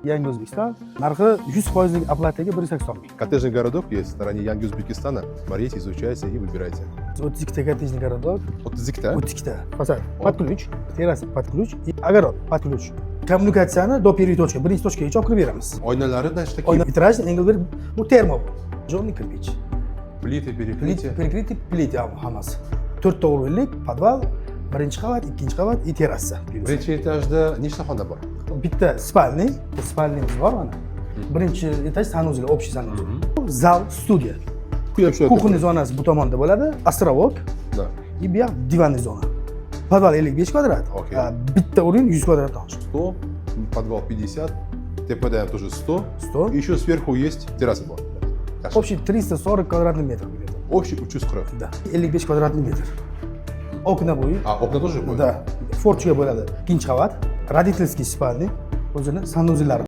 Yangi O'zbekiston. Narxi 100 foizlik оплата ga 180 ming. Коттеджный городок есть в стороне Янги Узбекистана. Смотрите, изучайте и выбирайте. 32 ta коттеджный городок. 32 ta? 32 ta. Fasad под ключ, terrasa под ключ и огород под ключ. Kommunikatsiyani до первой точка, birinchi точка gacha olib kirib beramiz. Oynalari, значит, такие. Oyna vitrаж, Engelberg, bu termo, жжёный кирпич. Плиты, перекрытие. Перекрытие, плита hammasi. To'rtta уровень lik podval, birinchi qavat, ikkinchi qavat и terrasa. Birinchi etajda nechta xona bor? Bitta спальный, спальный miz bor mana. Birinchi etaj санузел, общий санузел. Zal, studiya. Кухня shu. Кухонный zonasi bu tomonda bo'ladi, островок и bu yoq диванный zona. Podval 55 kvadrat. Okey. A, bitta уровень 100 kvadratdan oshadi. 100, подвал 50, tepada тоже 100. 100. И еще сверху есть терраса bor. Yaxshi. Общий 340 квадратный метр где-то. Общий 340. Да. 55 квадратный метр. Окна будет. А, окна тоже будет? Да. Форточка bo'ladi. Ikkinchi qavat. Родительский спальный. O'zini санузел lari.